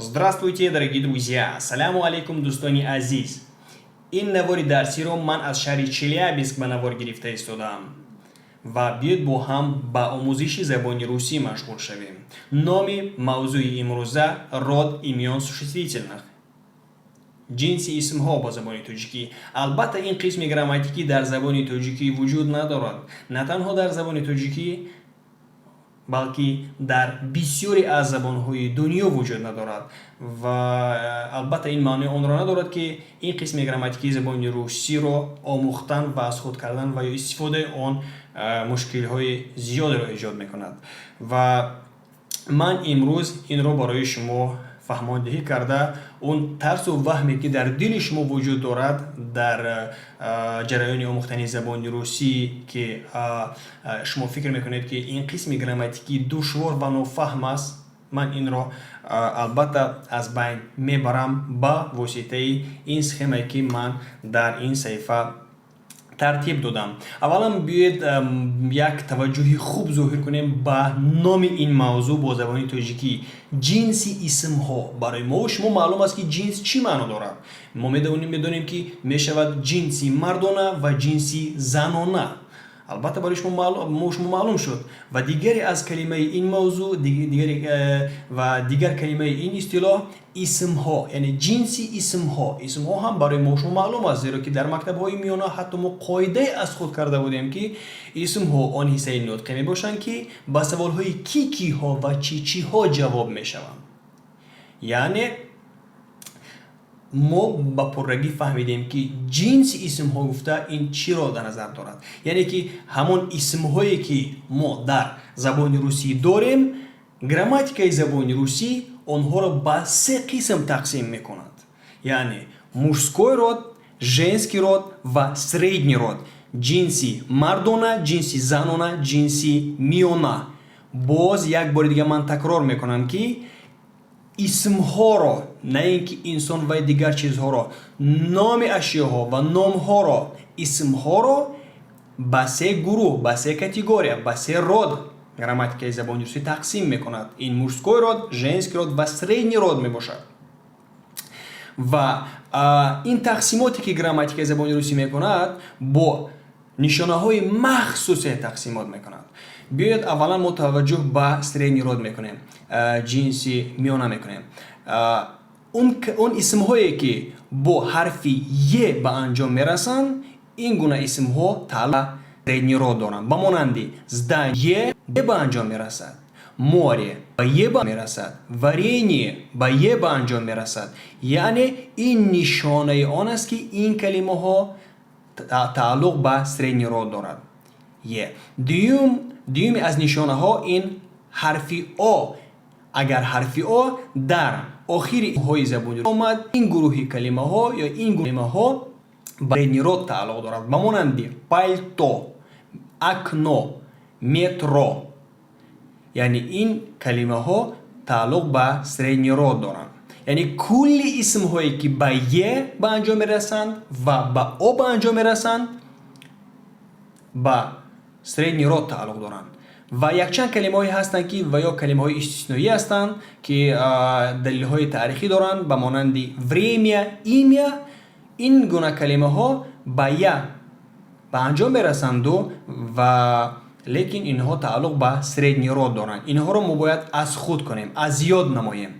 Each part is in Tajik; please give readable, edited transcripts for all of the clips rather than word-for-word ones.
Здравствуйте, дорогие друзья! Саляму алейкум, дӯстони азиз! Ин навори дарсиро ман аз шаҳри Челябинск ба навор гирифта истодаам ва биёед, бо ҳам ба омӯзиши забони русӣ машғул шавем. Номи мавзӯи имрӯза: род имён существительных, ҷинси исмҳо бо забони тоҷикӣ. Албатта, ин қисми грамматикӣ дар забони тоҷикӣ вуҷуд надорад. На танҳо дар забони тоҷикӣ, балки дар бисёре аз забонҳои дунё вуҷуд надорад. Ва албатта, ин маънои онро надорад, ки ин қисми грамматикии забони русиро омӯхтан ва аз худ кардан ва ё истифодаи он мушкилҳои зиёдеро эҷод мекунад. Ва ман имрӯз инро барои шумо фаҳмондиҳӣ карда, он тарсу ваҳме, ки дар дили шумо вуҷуд дорад дар ҷараёни омӯхтани забони русӣ, ки шумо фикр мекунед, ки ин қисми грамматикӣ душвор ва нофаҳм аст, ман инро албатта аз байн мебарам ба воситаи ин схемае, ки ман дар ин саҳифа тартиб додам. Аввалан, биёед, як таваҷҷӯҳи хуб зоҳир кунем ба номи ин мавзӯъ бо забони тоҷикӣ: ҷинси исмҳо. Барои мо шумо маълум аст, ки ҷинс чӣ маъно дорад. Мо медонем, ки мешавад ҷинси мардона ва ҷинси занона. Албатта, барои шумо маълум шуд. Ва дигаре аз калимаи ин мавзӯъ, ва дигар калимаи ин истилоҳ исмҳо, яъне ҷинси исмҳо. Исмҳо ҳам барои мо шумо маълум аст, зеро ки дар мактабҳои миёна ҳатто мо қоидае аз худ карда будем, ки исмҳо он ҳиссаи нутқе мебошанд, ки ба саволҳои ки, киҳо ва чӣ, чиҳо ҷавоб мешаванд. Яъне мо ба пуррагӣ фаҳмидем, ки ҷинси исмҳо гуфта ин чиро дар назар дорад, яъне ки ҳамон исмҳое, ки мо дар забони русӣ дорем, грамматикаи забони русӣ онҳоро ба се қисм тақсим мекунад, яъне мужской род, женский род ва средний род: ҷинси мардона, ҷинси занона, ҷинси миёна. Боз як бори дига ман такрор мекунам, ки исмҳоро, на ин ки инсон ва дигар чизҳоро, номи ашёҳо ва номҳоро, исмҳоро ба се гурӯҳ, ба се категория, ба се род грамматикаи забони русӣ тақсим мекунад. Ин мужской род, женский род ва средний род мебошад. Ва ин тақсимоте, ки грамматикаи забони русӣ мекунад, бо нишонаҳои махсусе тақсимот мекунад. Биёед, аввалан мо таваҷҷӯҳ ба средний род мекунем, ҷинси миёна мекунем. Он исмҳое, ки бо ҳарфи е ба анҷом мерасанд, ин гуна исмҳо тааллуқ средний род доранд, ба монанди здание ба анҷом мерасад, море ба е ба мерасад, варенье ба е ба анҷом мерасад. Яъне ин нишонаи он аст, ки ин калимаҳо тааллуқ ба средний род дорад. Е дуюм, дуюми аз нишонаҳо ин ҳарфи о. Агар ҳарфи о дар охири ҳои забони омад, ин гурӯҳи калимаҳо ё ин калимаҳо ба средний род тааллуқ дорад, ба монанди пальто, окно, метро. Яъне ин калимаҳо тааллуқ ба средний род доранд. Яъне кулли исмҳое, ки ба е ба анҷом мерасанд ва ба о ба анҷом мерасанд, ба средний род тааллуқ доранд. Ва якчанд калимаҳое ҳастанд, ки ва ё калимаҳои истисноӣ ҳастанд, ки далелҳои таърихӣ доранд, ба монанди время, имя. Ин гуна калимаҳо ба я ба анҷом мерасанду ва лекин инҳо тааллуқ ба средний род доранд. Инҳоро мо бояд аз худ кунем, аз ёд намоем,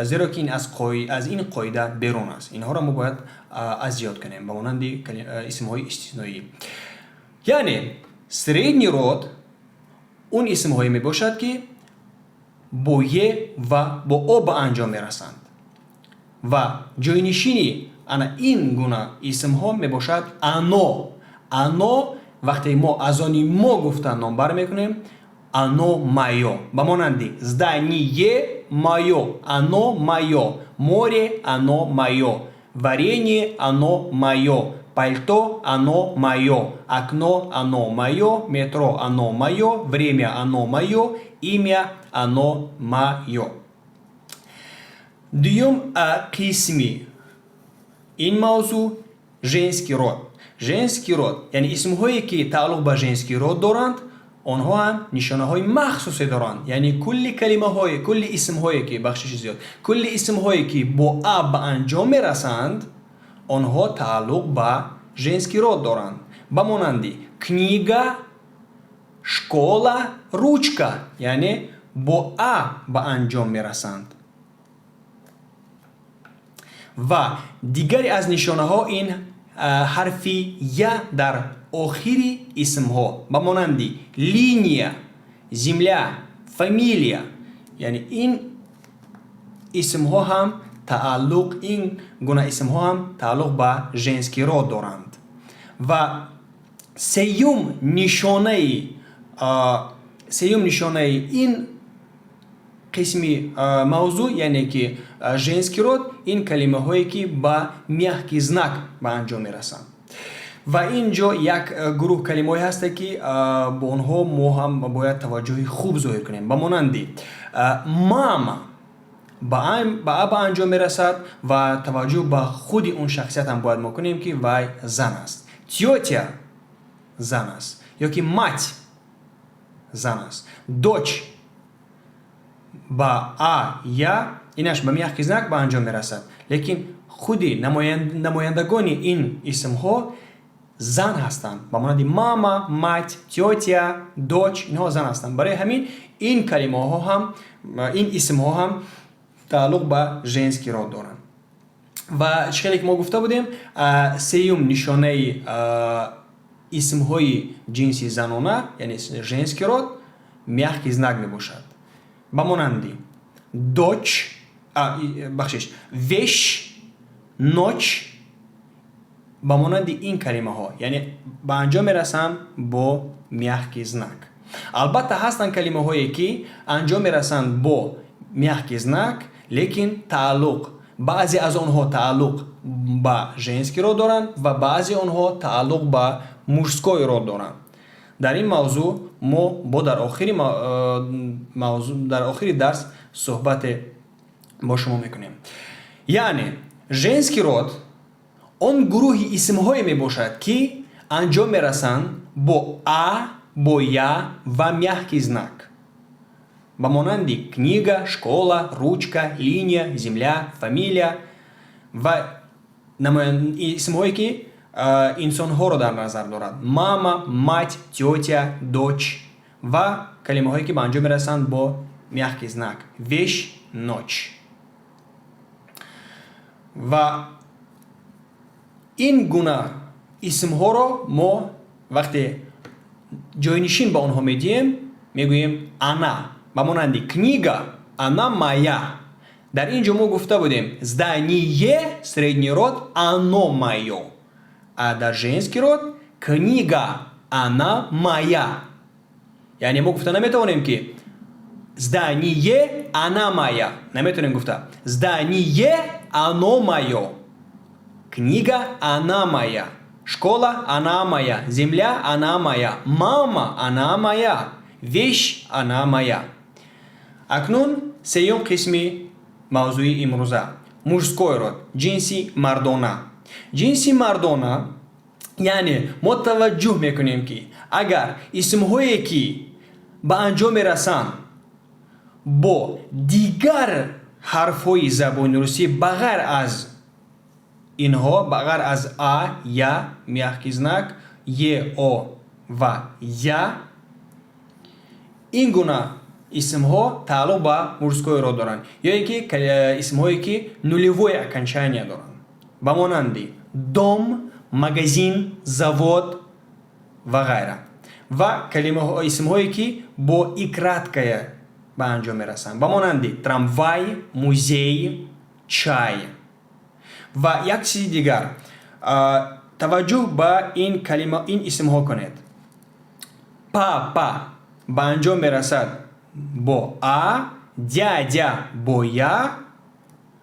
зеро ки ин аз ин қоида берун аст. Инҳоро мо бояд аз ёд кунем, ба монанди исмҳои истисноӣ. Яъне средний род он исмҳое мебошад, ки бо е ва бо о ба анҷом мерасанд, ва ҷойнишини ана ин гуна исмҳо мебошад оно. Оно, вақте мо аз они мо гуфта номбар мекунем, оно моё, ба монанди здание моё, оно моё, море оно моё, варенье оно моё, пальто оно моё, окно оно моё, метро оно моё, время оно моё, имя оно моё. Дуюм қисми ин мавзӯъ: женский род. Женский род, яъне исмҳое, ки тааллуқ ба женский род доранд. Онҳо ҳам нишонаҳои махсусе доранд, яъне кулли калимаҳое, кулли исмҳое ки, бахшиши зиёд, кулли исмҳое, ки бо а ба анҷом мерасанд, онҳо тааллуқ ба женский род доранд, ба монанди книга, школа, ручка, яъне бо а ба анҷом мерасанд. Ва дигаре аз нишонаҳо ин ҳарфи я дар охири исмҳо, ба монанди линия, земля, фамилия. Яъне ин исмҳо ҳам тааллуқ, ин гуна исмҳо ҳам тааллуқ ба женский род доранд. Ва сеюм нишонаи ин қисми мавзӯъ, яъне ки женский род, ин калимаҳое, ки ба мягкий знак ба анҷом мерасанд. Ва ин ҷо як гурӯҳ калимаҳое ҳастанд, ки бо онҳо мо ҳам бояд таваҷҷӯҳи хуб зоҳир кунем, ба монанди мама ба а ба анҷом мерасад ва таваҷҷӯҳ ба худи он шахсият ҳам бояд мо кунем, ки вай зан аст. Тётя зан аст ё ки мать зан аст. Дочь ба а, я, инаш ба мягкий знак ба анҷом мерасад, лекин худи намояндагони ин исмҳо зан ҳастанд, ба монанди мама, мать, тётя, дочь, инҳо зан ҳастанд. Барои ҳамин ин калимаҳо ҳам, ин исмҳо ҳам тааллуқ ба женский род доранд. Ва чӣ хеле ки мо гуфта будем, сеюм нишонаи исмҳои ҷинси занона, яъне женский род, мягкий знак мебошад, ба монанди дочь, бахшиш, вещь, ночь, ба монанди ин калимаҳо, яъне ба анҷом мерасанд бо мягкий знак. Албатта, ҳастанд калимаҳое, ки анҷом мерасанд бо мягкий знак, лекин тааллуқ, баъзе аз онҳо тааллуқ ба женский род доранд ва баъзе онҳо тааллуқ ба мужской род доранд. Дар ин мавзӯъ мо бо дар охири мавзӯъ, дар охири дарс суҳбате бо шумо мекунем. Яъне женский род он гурӯҳи исмҳое мебошад, ки анҷом мерасанд бо а, бо я ва мягкий знак, ба монанди книга, школа, ручка, линия, земля, фамилия ва исмҳое, ки инсонҳоро дар назар дорад: мама, мать, тётя, дочь ва калимаҳое, ки ба анҷом мерасанд бо мягкий знак: вещь, ночь. Ва ин гуна исмҳоро мо вақте ҷойнишин ба онҳо медиҳем, мегӯем она, ба монанди книга она моя. Дар ин ҷо мо гуфта будем: здание средний род, оно моё, а дар женский род книга она моя. Яъне мо гуфта наметавонем, ки здание она моя, наметавонем гуфта здание оно моё. Книга она моя, школа она моя, земля она моя, мама она моя, вещь она моя. Акнун сеюм қисми мавзӯи имрӯза: мужской род, ҷинси мардона. Ҷинси мардона, яъне мо таваҷҷӯҳ мекунем, ки агар исмҳое, ки ба анҷом мерасанд бо дигар ҳарфҳои забони русӣ, ба ғайр аз инҳо, ба ғайр аз а, я, мягкий знак, е, о ва я, ин гуна исмҳо тааллуқ ба мужской род доранд ё ин ки исмҳое, ки нулевое окончание доранд, ба монанди дом, магазин, завод ва ғайра, ва калимаҳо, исмҳое, ки бо и краткая ба анҷом мерасанд, ба монанди трамвай, музей, чай. Ва як чизи дигар, таваҷҷӯҳ ба ин калима, ин исмҳо кунед. Папа ба анҷом мерасад бо а, дядя бо я.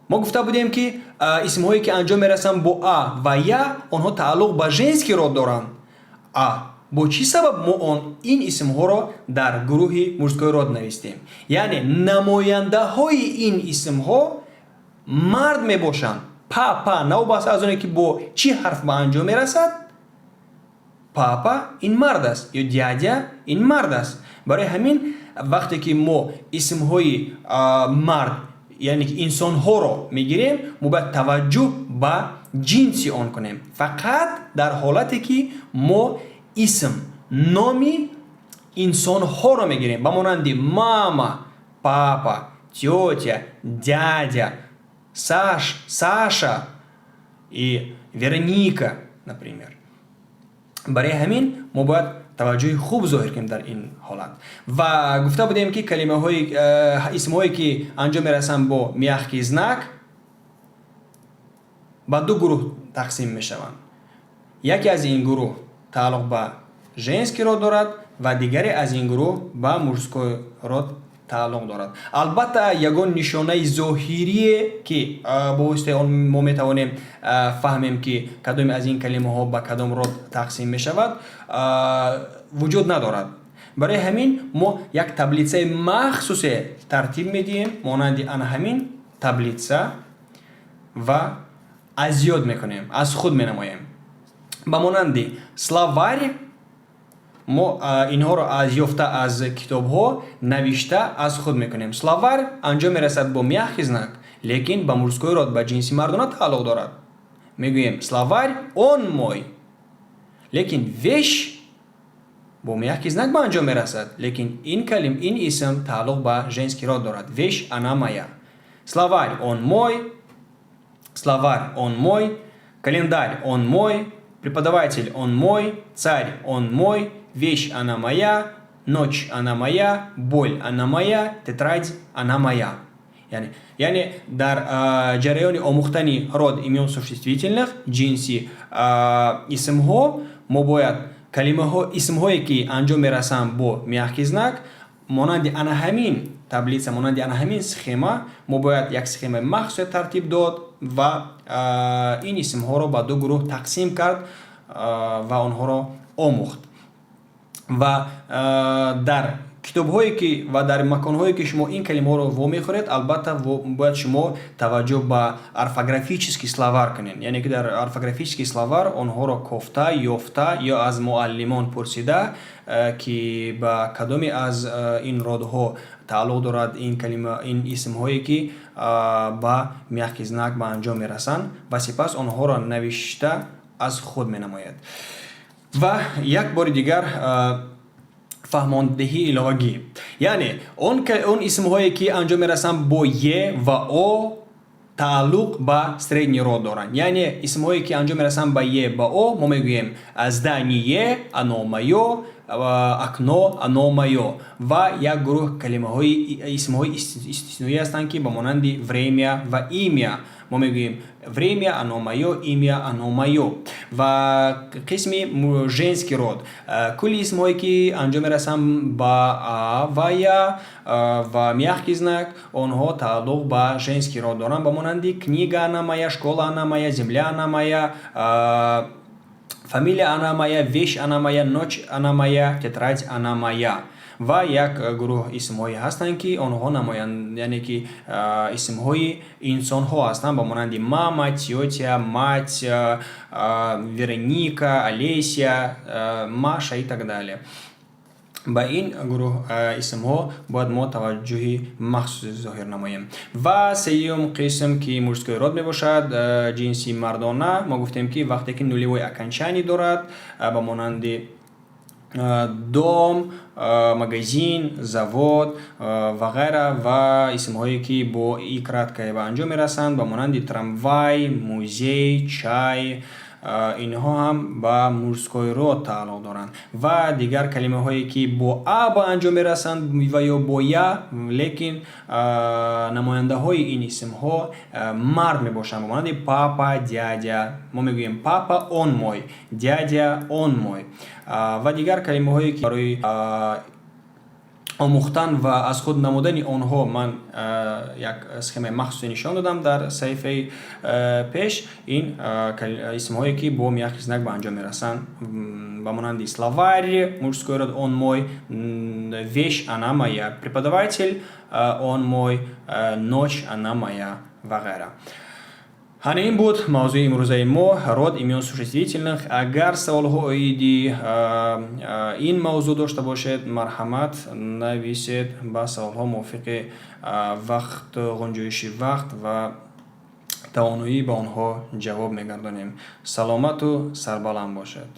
Мо гуфта будем, ки исмҳое, ки анҷом мерасанд бо а ва я, онҳо тааллуқ ба женский род доранд. А бо чӣ сабаб мо он ин исмҳоро дар гурӯҳи мужской род навистем? Яъне намояндаҳои ин исмҳо мард мебошанд. Папа, новобаста аз оне ки бо чӣ ҳарф ба анҷом мерасад. Папа ин мард аст ё дядя ин мард аст. Барои ҳамин, вақте ки мо исмҳои мард, яъне ки инсонҳоро мегирем, мо бояд таваҷҷӯҳ ба ҷинси он кунем. Фақат дар ҳолате ки мо исм, номи инсонҳоро мегирем, ба монанди мама, папа, тётя, дядя, Саша и Вероника, например. Барои ҳамин мо бояд таваҷҷӯҳи хуб зоҳир кунем дар ин ҳолат. Ва гуфта будем, ки калимаҳои исмҳое, ки анҷом мерасанд бо мягкий знак, ба ду гурӯҳ тақсим мешаванд. Яке аз ин гурӯҳ тааллуқ ба женский род дорад ва дигаре аз ин гурӯҳ ба мужской род тааллуқ дорад. Албатта, ягон нишонаи зоҳирие, ки бо воситаи он мо метавонем фаҳмем, ки кадоме аз ин калимаҳо ба кадом род тақсим мешавад, вуҷуд надорад. Барои ҳамин мо як таблицаи махсусе тартиб медиҳем, монанди ана ҳамин таблица, ва аз ёд мекунем, аз худ менамоем. Ба монанди словарь мо инҳоро аз ёфта аз китобҳо навишта аз худ мекунем. Словарь анҷом мерасад бо мягкий знак, лекин ба мужской род, ба ҷинси мардона тааллуқ дорад. Мегӯем: словарь он мой. Лекин вещь бо мягкий знак ба анҷом мерасад, лекин ин калим, ин исм тааллуқ ба женский род дорад. Вещь она моя. Словарь он мой, словарь он мой, календарь он мой, преподаватель он мой, царь он мой, вещь она моя, ночь она моя, боль она моя, тетрадь она моя. Яъне дар ҷараёни омӯхтани род имён существительных, ҷинси исмҳо, мо бояд калимаҳо, исмҳое, ки анҷом мерасанд бо мягкий знак, монанди ана ҳамин таблица, монанди ана ҳамин схема, мо бояд як схемаи махсусе тартиб дод ва ин исмҳоро ба ду гурӯҳ тақсим кард ва онҳоро омӯхт. Ва дар китобҳое ки ва дар маконҳое ки шумо ин калимаҳоро вомехӯред, албатта, бояд шумо таваҷҷӯҳ ба орфографический словарь кунед, яъне ки дар орфографический словарь онҳоро кофта ёфта ё аз муаллимон пурсида, ки ба кадоме аз ин родҳо тааллуқ дорад ин калима, ин исмҳое, ки ба мягкий знак ба анҷом мерасанд, ва сипас онҳоро навишта аз худ менамояд. Ва як бори дигар фаҳмондиҳии иловагӣ, яъне он исмҳое, ки анҷом мерасанд бо е ва о, тааллуқ ба средний род доранд. Яъне исмҳое, ки анҷом мерасанд ба е, ба о, мо мегӯем: здание оно моё, окно оно моё. Ва як гурӯҳ калимаҳои, исмҳои истисноӣ ҳастанд, ки ба монанди время ва имя, мо мегӯем: время оно моё, имя оно моё. Ва қисми женский род: кулли исмҳое, ки анҷом мерасанд ба а ва я ва мягкий знак, онҳо тааллуқ ба женский род доранд, ба монанди книга она моя, школа она моя, земля она моя, фамилия она моя, вещь она моя, ночь она моя, тетрадь она моя. Ва як гурӯҳ исмҳое ҳастанд, ки онҳо намоянд, яъне ки исмҳои инсонҳо ҳастанд, ба монанди мама, тётя, мать, Вероника, Олеся, Маша и так далее. Ба ин гурӯҳ исмҳо бояд мо таваҷҷӯҳи махсусе зоҳир намоем. Ва сеюм қисм, ки мужской род мебошад, ҷинси мардона, мо гуфтем, ки вақте ки нулевой окончание дорад, ба монанди дом, магазин, завод ва ғайра, ва исмҳое, ки бо и краткое ба анҷом мерасанд, ба монанди трамвай, музей, чай, инҳо ҳам ба мужской род тааллуқ доранд. Ва дигар калимаҳое, ки бо а ба анҷом мерасанд ва ё бо я, лекин намояндаҳои ин исмҳо мард мебошанд, ба монанди папа, дядя, мо мегӯем: папа он мой, дядя он мой. Ва дигар калимаҳое, ки барои омӯхтан ва аз худ намудани онҳо ман як схемаи махсусе нишон додам дар саҳифаи пеш, ин исмҳое, ки бо мягкий знак ба анҷом мерасанд, ба монанди словарь мужской род он мой, вещь она моя, преподаватель он мой, ночь она моя ва ғайра. Ҳана ин буд мавзӯи имрӯзаи мо, род имён существительных. Агар саволҳо оиди ин мавзӯъ дошта бошед, марҳамат, нависед. Ба саволҳо мувофиқи вақт, ғунҷоиши вақт ва тавоноӣ ба онҳо ҷавоб мегардонем. Саломату сарбаланд бошед.